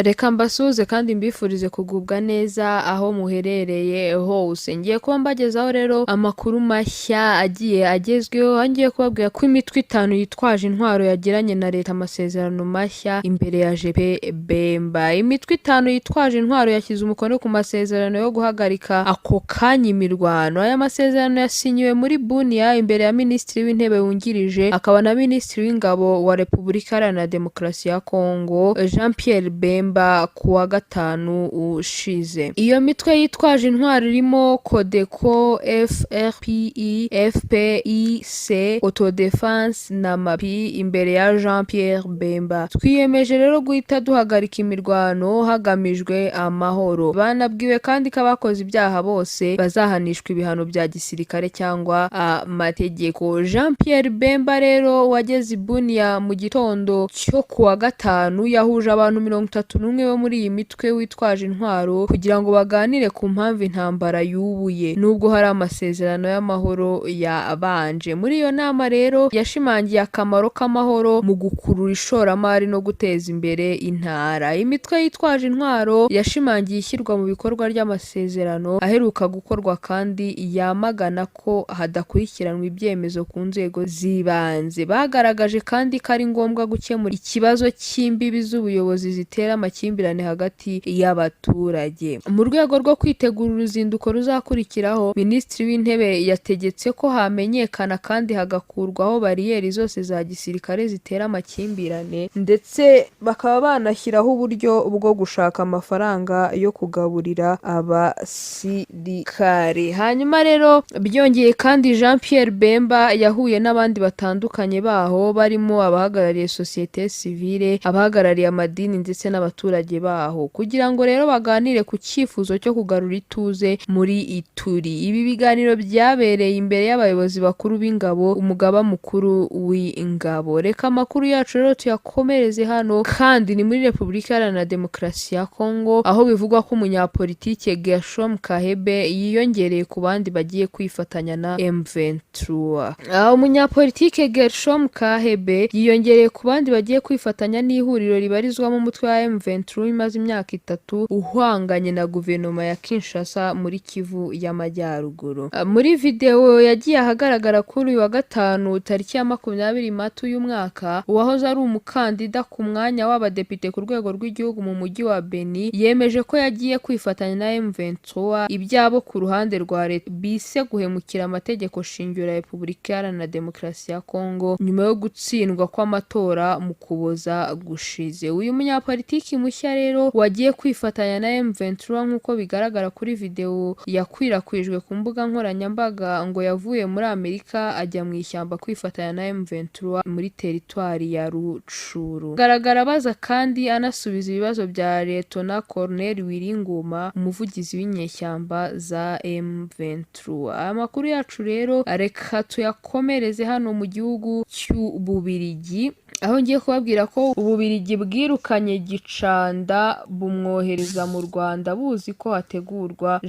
Reka mbasuhuze kandi mbifurize kugubwa neza aho muherereye hose. Ngiye kuba mbagezaho rero amakuru mashya agiye agezweho, aho ngiye kubabwira ko imitwe itanu yitwaje intwaro yagiranye na leta amasezerano mashya imbere ya JP Bemba. Imitwe itanu yitwaje intwaro yashyize umukono ku masezerano yo guhagarika ako kanya imirwano. Aya masezerano yasinyiwe muri Bunia imbere ya Minisitiri w'Intebe wungirije akaba na Minisitiri w'Ingabo wa Repubulika Iharanira Demokarasi ya Kongo, Jean Pierre Bemba, ku wa gatanu ushize. Iyo mitwe yitwaje intwaro irimo Codeco, FRPI, FPIC, Autodefense na MAPI imbere ya Jean Pierre Bemba. Twiyemeje rero guhita duhagarika imirwano hagamijwe amahoro. Banabwiwe kandi ko abakoze ibyaha bose bazahanishwa ibihano bya gisirikare cyangwa amategeko. Jean Pierre Bemba rero wageze i Bunia mu gitondo cyo ku wa gatanu, yahuje abantu 31 bo muri iyi mitwe witwaje intwaro kugira ngo baganire ku mpamvu intambara yubuye, nubwo hari amasezerano y'amahoro yabanje. Muri iyo nama rero yashimangiye akamaro k'amahoro mu gukurura ishoramari no guteza imbere intara. Imitwe yitwaje intwaro yashimangiye ishyirwa mu bikorwa ry'amasezerano aheruka gukorwa, kandi yamagana ko hadakurikiranwa ibyemezo ku nzego z'ibanze. Bagaragaje kandi ko ari ngombwa gukemura ikibazo cy'imbibi z'ubuyobozi zitera amakimbirane hagati y'abaturage. Mu rwego rwo kwitegura uruzinduko ruzakurikiraho, Minisitiri w'Intebe yategetse ko hamenyekana kandi hagakurwaho bariyeri zose za gisirikare zitera amakimbirane, ndetse bakaba banashyiraho uburyo bwo gushaka amafaranga yo kugaburira abasirikare. Hanyuma rero byongeye kandi, Jean Pierre Bemba yahuye n'abandi batandukanye baho, barimo abahagarariye sosiyete sivile, abahagarariye amadini ndetse n'abaturage baho, kugira ngo rero baganire ku cyifuzo cyo kugarura ituze muri Ituri. Ibi biganiro byabereye imbere y'abayobozi bakuru b'ingabo, umugaba mukuru w'ingabo. Reka amakuru yacu rero tuyakomereze hano, kandi ni muri Repubulika Iharanira Demokarasi ya Kongo, aho bivugwa ko umunyapolitike Gershom Kahebe yiyongereye ku bandi bagiye kwifatanya na M23. Umunyapolitike Gershom Kahebe yiyongereye ku bandi bagiye kwifatanya n'ihuriro ribarizwamo umutwe wa M23 imaze imyaka 3 uhanganye na guverinoma ya Kinshasa muri Kivu y'Amajyaruguru. Muri videwo yagiye ahagaragara kuri uyu wa gatanu tariki ya 20 Mata uyu mwaka, uwahoze ari umukandida ku mwanya w'abadepite ku rwego rw'igihugu mu mujyi wa Beni yemeje ko yagiye kwifatanya na M23, ibyabo ku ruhande rwa leta bise guhemukira amategeko shingiro ya Repubulika Iharanira Demokarasi ya Kongo nyuma yo gutsindwa kw'amatora mu Kuboza gushize. Uyu munyapolitiki mushya rero wagiye kwifatanya na M23, nk'uko bigaragara kuri videwo yakwirakwijwe ku mbuga nkoranyambaga, ngo yavuye muri Amerika ajya mu ishyamba kwifatanya na M23 muri teritwari ya Rutshuru. Garagara abaza kandi anasubiza ibibazo bya Liyetona Colonel Willy Ngoma, umuvugizi w'inyeshyamba za M23. Aya makuru yacu rero reka tuyakomereze hano mu gihugu cy'Ububirigi, aho ngiye kubabwira ko Ububirigi bwirukanye Gicanda bumwohereza mu Rwanda buzi ko hategurwa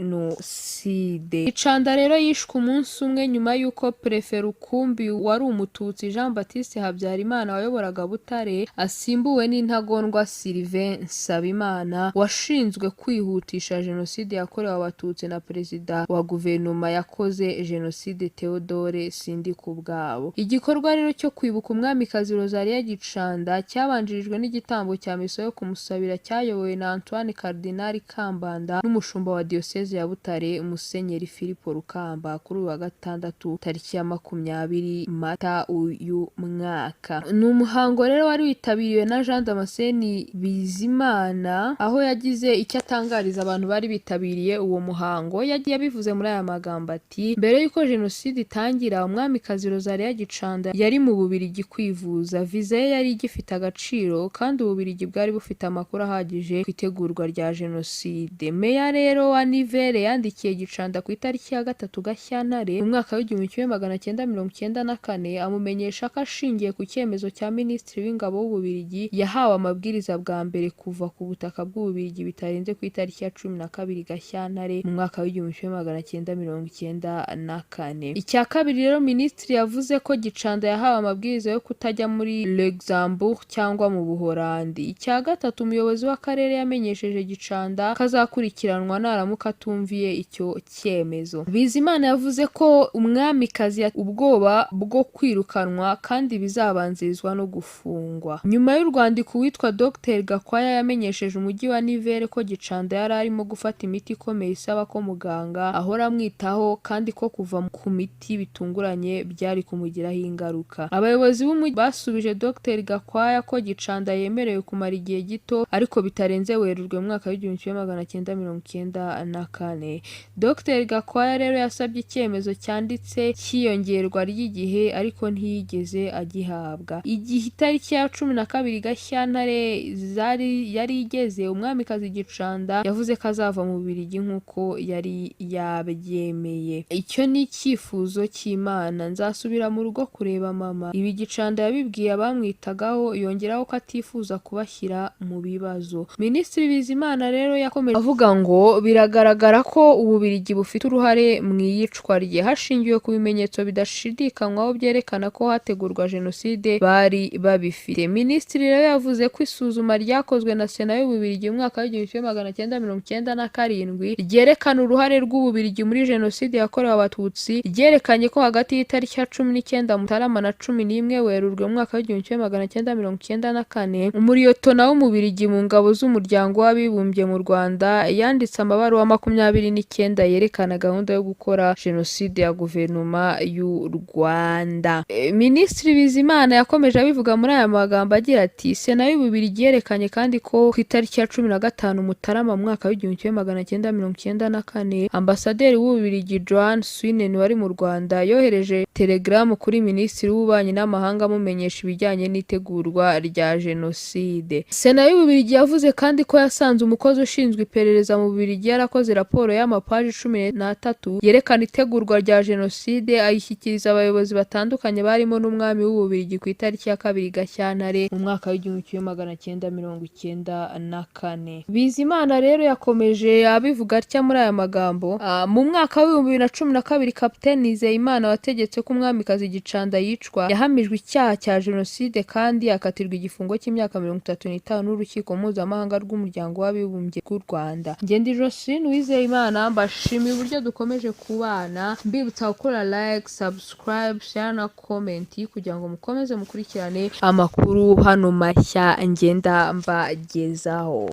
jenoside. Gicanda rero yishwe umunsi umwe nyuma y'uko Perefe Rukumbi wari Umututsi Jean Baptiste Habyarimana wayoboraga Butare asimbuwe n'intagondwa Sylvain Nsabimana, washinzwe kwihutisha jenoside yakorewe Abatutsi na Perezida wa guverinoma yakoze jenoside, Theodore Sindikubwabo. Igikorwa rero cyo kwibuka Umwamikazi Rosalie Gicanda cyabanjirijwe n'igitambo cya misa yo kumusabira cyayobowe na Antoine Cardinal Kambanda n'umushumba wa Diyoseze ya Butare, Musenyeri Filipo Rukamba, kuri uyu wa gatandatu tariki ya 20 Mata uyu mwaka. Ni umuhango rero wari witabiriwe na Jean Damascene Bizimana, aho yagize icyo atangariza abantu bari bitabiriye uwo muhango. Yagiye abivuze muri aya magambo, ati: "Mbere y'uko jenoside itangira, Umwamikazi Rosalie Gicanda yari mu Bubiligi kwivuza. Viza ye yari igifite agaciro, kandi Ububiligi bwari bufite amakuru ahagije ku itegurwa rya jenoside. Meya rero wa Nivelles yandikiye Gicanda ku itariki ya 3 Gashyantare mu mwaka w'1994, amumenyesha ko ashingiye ku cyemezo cya Minisitiri w'Ingabo w'Ububiligi yahawe amabwiriza bwa mbere kuva ku butaka bw'Ububiligi bitarenze ku itariki ya 12 Gashyantare mu mwaka w'1994. Icya kabiri rero, Minisitiri yavuze ko Gicanda yahawe amabwiriza yo kutajya ajya muri Luxembourg cyangwa mu Buholandi. Icya gatatu, umuyobozi w'akarere yamenyesheje Gicanda ko azakurikiranwa naramuka atumviye icyo cyemezo. Bizimana yavuze ko umwamikazi ubwoba bwo kwirukanwa kandi bizabanzirizwa no gufungwa. Nyuma y'urwandiko, uwitwa Dr Gakwaya yamenyesheje umujyi wa Nivelles ko Gicanda yari arimo gufata imiti ikomeye isaba ko muganga ahora amwitaho, kandi ko kuva ku miti bitunguranye byari kumugiraho ingaruka. Abayobozi b'umujyi basubije Dr Gakwaya ko Gicanda yemerewe kumara igihe gito, ariko bitarenze Werurwe mu mwaka w'1994. Dr Gakwaya rero yasabye icyemezo cyanditse cy'iyongerwa ry'igihe, ariko ntiyigeze agihabwa. Igihe itariki ya 12 Gashyantare zari yari igeze, umwamikazi Gicanda yavuze ko azava mu Bubiligi nk'uko yari yabyemeye. "Icyo ni icyifuzo cy'Imana, nzasubira mu rugo kureba mama." Ibi Gicanda yabibwiye abamwitagaho, yongeraho ko atifuza kubashyira mu bibazo. Minisitiri Bizimana rero yakomeje avuga ngo biragaragara ko Ububiligi bufite uruhare mu iyicwa rye, hashingiwe ku bimenyetso bidashidikanywaho byerekana ko hategurwa jenoside bari babifite. Minisitiri rero yavuze ko isuzuma ryakozwe na Sena y'Ububiligi mu mwaka w'1997 ryerekana uruhare rw'Ububiligi muri jenoside yakorewe Abatutsi, ryerekanye ko hagati y'itariki ya 19 Mutarama na 11 Werurwe mu mwaka w'1994, umuriyotona w'Umubirigi mu ngabo z'Umuryango w'Abibumbye mu Rwanda yanditse amabaruwa 29 yerekana gahunda yo gukora jenoside ya guverinoma y'u Rwanda. Minisitiri Bizimana yakomeje abivuga muri aya magambo agira ati: "Sena y'Ububiligi yerekanye kandi ko ku itariki ya 15 Mutarama mu mwaka w'1994, ambasaderi w'Ububiligi Johan Swinnen wari mu Rwanda yohereje telegaramu kuri Minisitiri w'Ububanyi n'Amahanga amumenyesha ibijyanye n'itegurwa rya jenoside." Sena y'Ububiligi yavuze kandi ko yasanze umukozi ushinzwe iperereza mu Bubiligi yarakoze raporo y'amapaji 13 yerekana itegurwa rya jenoside, ayishyikiriza abayobozi batandukanye barimo n'umwami w'Ububiligi ku itariki ya 2 Gashyantare mu mwaka w'1994. Bizimana rero yakomeje abivuga atya muri aya magambo: Mu mwaka w'2012, Kapiteni Nizeyimana wategetse ko umwamikazi Gicanda yicwa yahamijwe icyaha cya jenoside kandi akatirwa igifungo cy'imyaka 35 n'Urukiko Mpuzamahanga rw'Umuryango w'Abibumbye rw'u Rwanda. Ngende Jocelyn Uwizeyimana, mbashimiye uburyo dukomeje kubana, mbibutsa gukora like, subscribe, share na comment kugira ngo mukomeze mukurikirane amakuru hano mashya ngenda mbagezaho.